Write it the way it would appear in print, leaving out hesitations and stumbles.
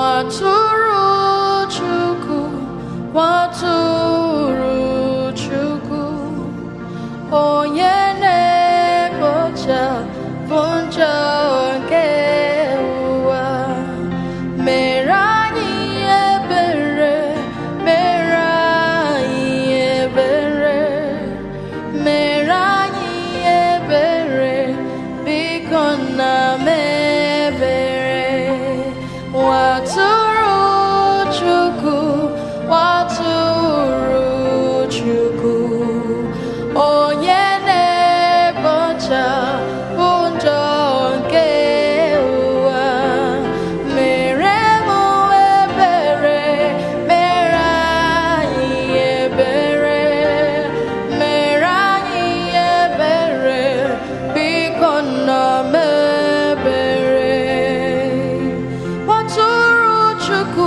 Nwatụrụ Chukwu, Nwatụrụ Chukwu, onye na-ekpochapụ njọ nke ụwa, mere anyị ebere, mere anyị ebere, mere anyị ebere, biko nna mee ebere. Nwatụrụ Chukwu, Nwatụrụ Chukwu, onye na-ekpochapụ njọ nke ụwa, mere m ebere, mere anyị ebere, mere anyị ebere, biko nna mee ebere. Nwatụrụ Chukwu.